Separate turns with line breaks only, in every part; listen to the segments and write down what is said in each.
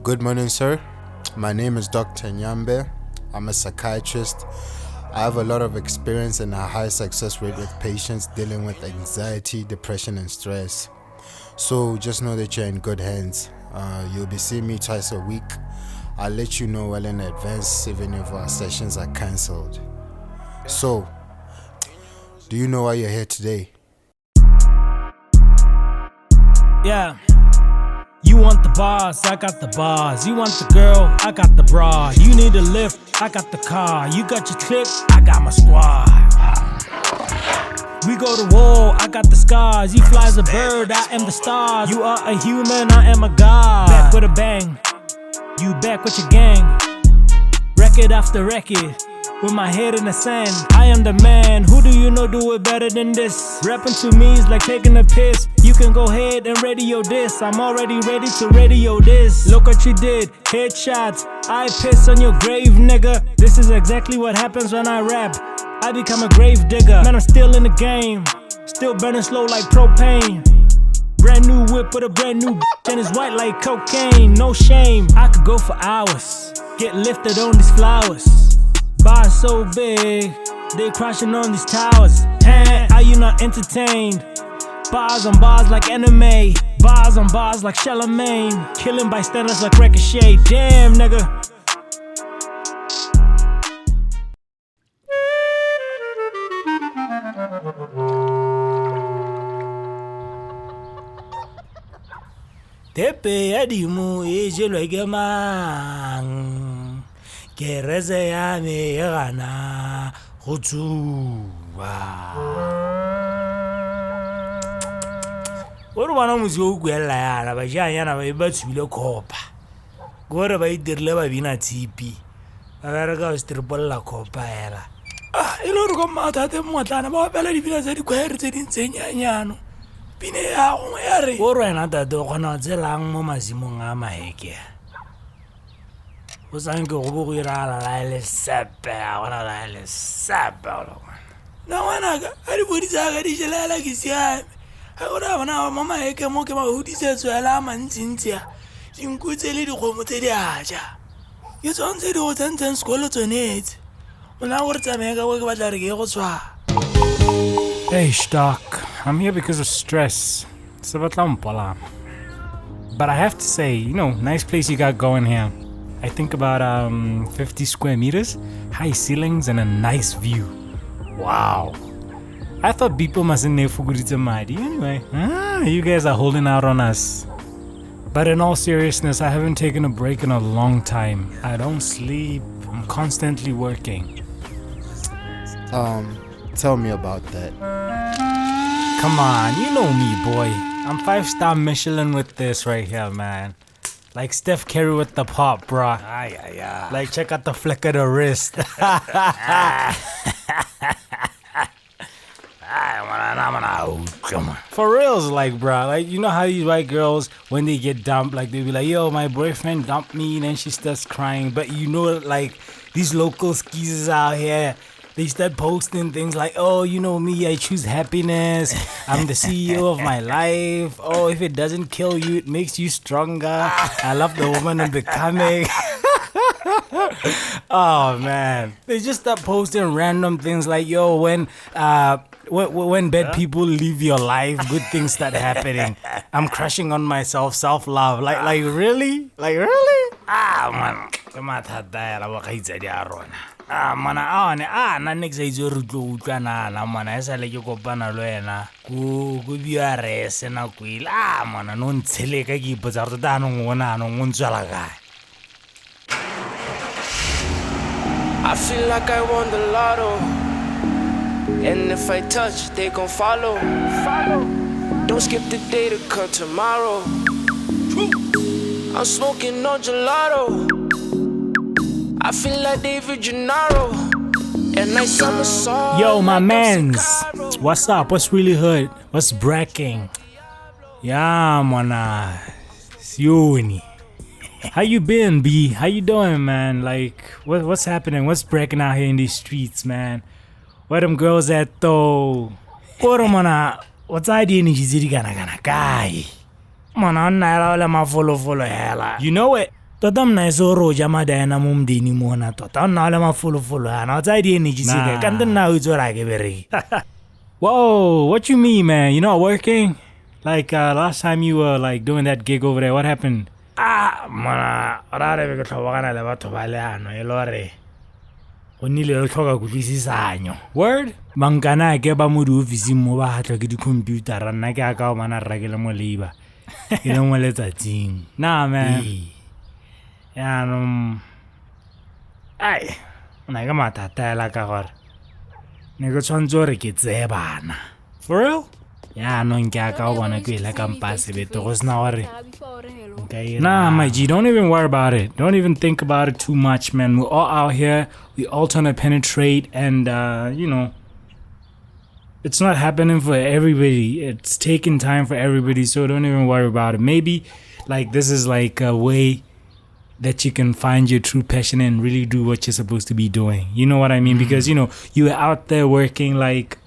Good morning, sir. My name is Dr. Nyambe. I'm a psychiatrist. I have a lot of experience and a high success rate with patients dealing with anxiety, depression, and stress. So just know that you're in good hands. You'll be seeing me twice a week. I'll let you know well in advance, even if our sessions are cancelled. So, do you know why you're here today?
Yeah. You want the bars, I got the bars. You want the girl, I got the bra. You need a lift, I got the car. You got your clip, I got my squad. We go to war, I got the scars. You fly as a bird, I am the stars. You are a human, I am a god. Back with a bang, you back with your gang. Record after record, with my head in the sand. I am the man, who do you know do it better than this? Rapping to me is like taking a piss. You can go ahead and radio this. I'm already ready to radio this. Look what you did, headshots. I piss on your grave, nigga. This is exactly what happens when I rap. I become a grave digger. Man, I'm still in the game. Still burning slow like propane. Brand new whip with a brand new bitch, and it's white like cocaine. No shame. I could go for hours. Get lifted on these flowers. Bars so big, they crashing on these towers. Hey, are you not entertained? Bars on bars like anime. Bars on bars like Charlemagne. Killing bystanders like Ricochet. Damn, nigga.
Thepe ya dimo e jelwe ke mang? Kerese ya me e gana go tsuba. O re bona motse o kuelela yana, bašanyana ba ba tshubile khopa. Ke gore ba itirile ba bina tshipi. Ba bereka go stripolla khopa hela. Ah, e le gore ko mmathate mmotlana ba opela dipina tsa dikhwaere tse di ntseng nyanyano. Pine ya gongwe ya re. O re wena tate o kgona go tselang mo masimong a maheke. O sanke go bo go iragala la e le sepe, a gona la e le sepe go le kwana. Nna ngwanaka, a dipodi tsaka di jelela ke siame. Ga gore bona mo maheke mo ke mahudisetso hela a mantsintsi a. Dinku tse le dikgomo tse di a ja. Ke tsone tse di go tsentseng sekolo tsonetse. Mona gore tsamaye ka ko ke batla re ke ye go tshwara.
Hey, Doc. I'm here because of stress. But I have to say, you know, nice place you got going here. I think about 50 square meters, high ceilings, and a nice view. Wow. I thought people must madi. Anyway, you guys are holding out on us. But in all seriousness, I haven't taken a break in a long time. I don't sleep. I'm constantly working.
Tell me about that.
Come on, you know me, boy. I'm 5-star Michelin with this right here, man. Like Steph Curry with the pop, bruh.
Ay, ay, ay.
Like, check out the flick of the wrist. For reals, like, bruh. Like, you know how these white girls, when they get dumped, like, they be like, yo, my boyfriend dumped me, and then she starts crying. But you know, like, these local skeezers out here, they start posting things like, oh, you know me, I choose happiness. I'm the CEO of my life. Oh, if it doesn't kill you, it makes you stronger. I love the woman I'm becoming. Oh, man. They just start posting random things like, yo, when bad people leave your life, good things start happening. I'm crushing on myself, self-love. Like really? Like, really?
Ah, man. Ke mathata hela bo kgaitsadi a rona. Ah, mana a one a nna ne ke sa itse gore re tlo utlwana na mana e sale ke kopana le wena ko BRS nako ele. Ah, mana no ntshele ka ke ipotsa gore tota anong ona anong o ntswela kae.
I feel like I won the lotto, and if I touch, they gon' follow. Don't skip the day to come tomorrow. I'm smoking on gelato. I feel like David Gennaro, and I somersault.
Yo, my mans, what's up? What's really hood? What's breaking? Yeah, mana, Sioni. How you been, B? How you doing, man? Like, what's happening? What's breaking out here in these streets, man? Where them girls at, though? Koro mana, what's idea ni jiziri gana gana kai? Mana, nna hela o le mafolofolo hela. You know it.
Tota mna e se gore o ja madiana mo modeni mona tota o nna o le mafolofolo yana o tsaya di-energy seke kante nna o itse gore a ke bereke.
Whoa, what you mean, man? You're not working? Like last time you were like doing that gig over there, what happened?
Ah, mona ora re be ke tlhobogana le batho ba leano e le gore go nnile le tlhoka kutlwisisanyo.
Word?
Bankana ke ba mo diofising mo ba hatlwa ke dikhomputara nna ke aka o bona rra ke le mo labor ke le mo letsatsing.
Nah, man.
Ee. Yaanong ai o na ke mathata hela ka gore ne ke tshwanetse gore ke tseye bana.
For real?
Yaanong ke aka o bona ke ile ka mpa sebete go sena gore nka ira.
Nah, my G, don't even worry about it. Don't even think about it too much, man. We're all out here. We all trying to penetrate and, you know, it's not happening for everybody. It's taking time for everybody, so don't even worry about it. Maybe, like, this is, like, a way that you can find your true passion and really do what you're supposed to be doing. You know what I mean? Because, you know, you were out there working, like,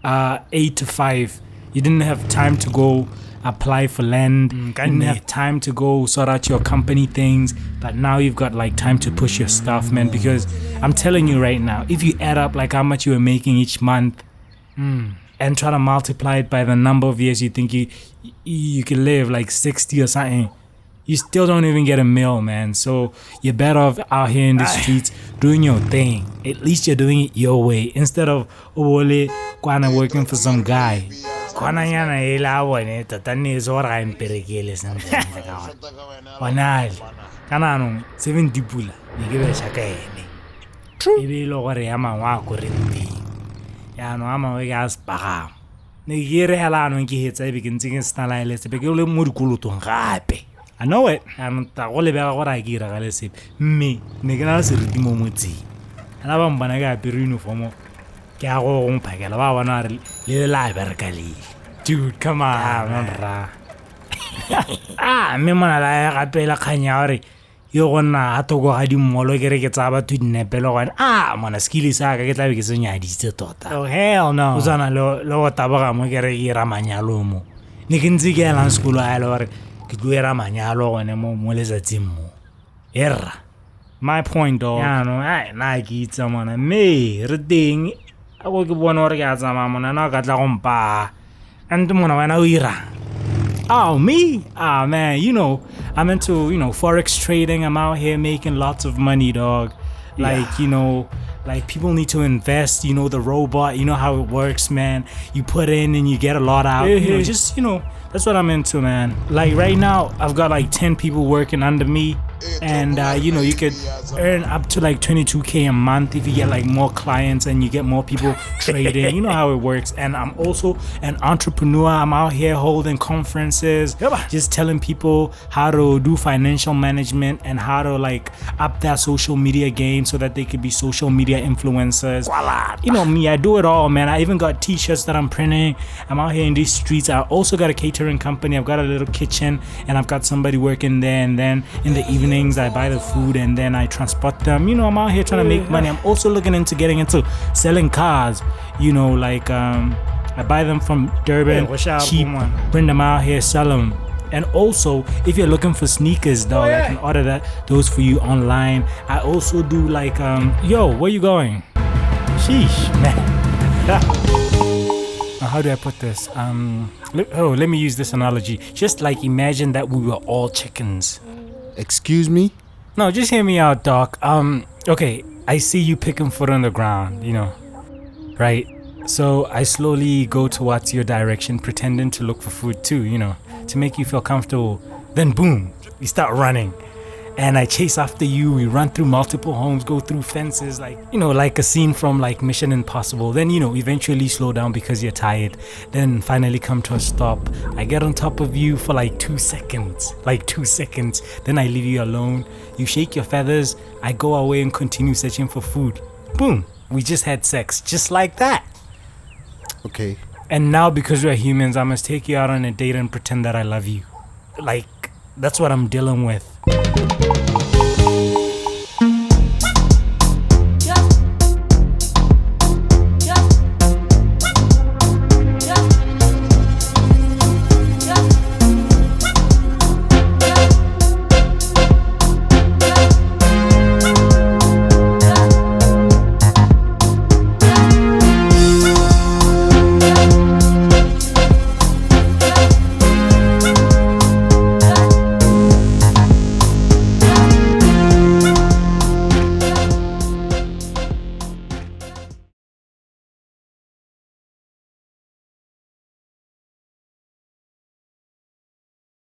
8 to 5. You didn't have time to go apply for land. You didn't have time to go sort out your company things. But now you've got like time to push your stuff, man. Because I'm telling you right now, if you add up like how much you were making each month and try to multiply it by the number of years you think you can live, like 60 or something, you still don't even get a meal, man. So you're better off out here in the streets doing your thing. At least you're doing it your way instead of ole kwana working for some guy.
Kwananyana e le a bone tota nne e se gore ga e mperekele sentlentle ka gore bonale ka naanong 70 pula ne ke beša ka ene e be e le gore ya mangwe a korenteng yaanong a mangwe ke a sepagamo ne ke re hela anong ke hetsa ebe ke ntse ke sena laele sepe ke le mo dikolotong gape.
I know it.
Yaanong ta go lebega gore a ke iragale sepe mme ne ke na le seriti mo motseng ana ba mpona ke apere uniformo ke a go go mphakela ba bona gore le le la bereka lele.
Dude, come on.
Rra. Ah, mme mona la gape la kgang ya gore yo go nna a thoko ga dimmolo ke re ke tsaya batho dinepe le gone. Ah, mona skill sa ka ke tla be ke se nyaditse tota.
Oh, hell no.
O tsana le go taboga mo ke re ke ira manyalo mo. Ne ke ntse ke elang sekolo a le gore ke tlo ira manyalo gone mo letsatsing mo. Erra.
My point, dog.
Yaanong ai na ke itse mona mme re teng a go ke bone gore ke a tsamaya mona na ka tla go mpa. And mona wena o irang?
Oh, me? Ah, man, you know, I'm into, you know, forex trading. I'm out here making lots of money, dog. Like, you know, like people need to invest, you know, the robot, you know how it works, man. You put in and you get a lot out. You know, just, you know, that's what I'm into, man. Like right now, I've got like 10 people working under me. And, you know, you could earn up to like 22K a month if you get like more clients and you get more people trading. You know how it works. And I'm also an entrepreneur. I'm out here holding conferences, just telling people how to do financial management and how to like up their social media game so that they could be social media influencers. You know me, I do it all, man. I even got t-shirts that I'm printing. I'm out here in these streets. I also got a catering company. I've got a little kitchen and I've got somebody working there. And then in the evening, I buy the food and then I transport them. You know, I'm out here trying to make money. I'm also looking into getting into selling cars. You know, like I buy them from Durban, cheap, bring them out here, sell them. And also, if you're looking for sneakers, dog, I can order those for you online. I also do like, yo, where you going? Sheesh, man. How do I put this? Let me use this analogy. Just like imagine that we were all chickens.
Excuse me?
No, just hear me out, doc. Okay, I see you picking foot on the ground, you know, right? So I slowly go towards your direction, pretending to look for food too, you know, to make you feel comfortable. Then boom, you start running. And I chase after you. We run through multiple homes, go through fences, like, you know, like a scene from like Mission Impossible. Then, you know, eventually slow down because you're tired. Then finally come to a stop. I get on top of you for like 2 seconds, Then I leave you alone. You shake your feathers. I go away and continue searching for food. Boom. We just had sex, just like that.
Okay.
And now because we're humans, I must take you out on a date and pretend that I love you. Like, that's what I'm dealing with.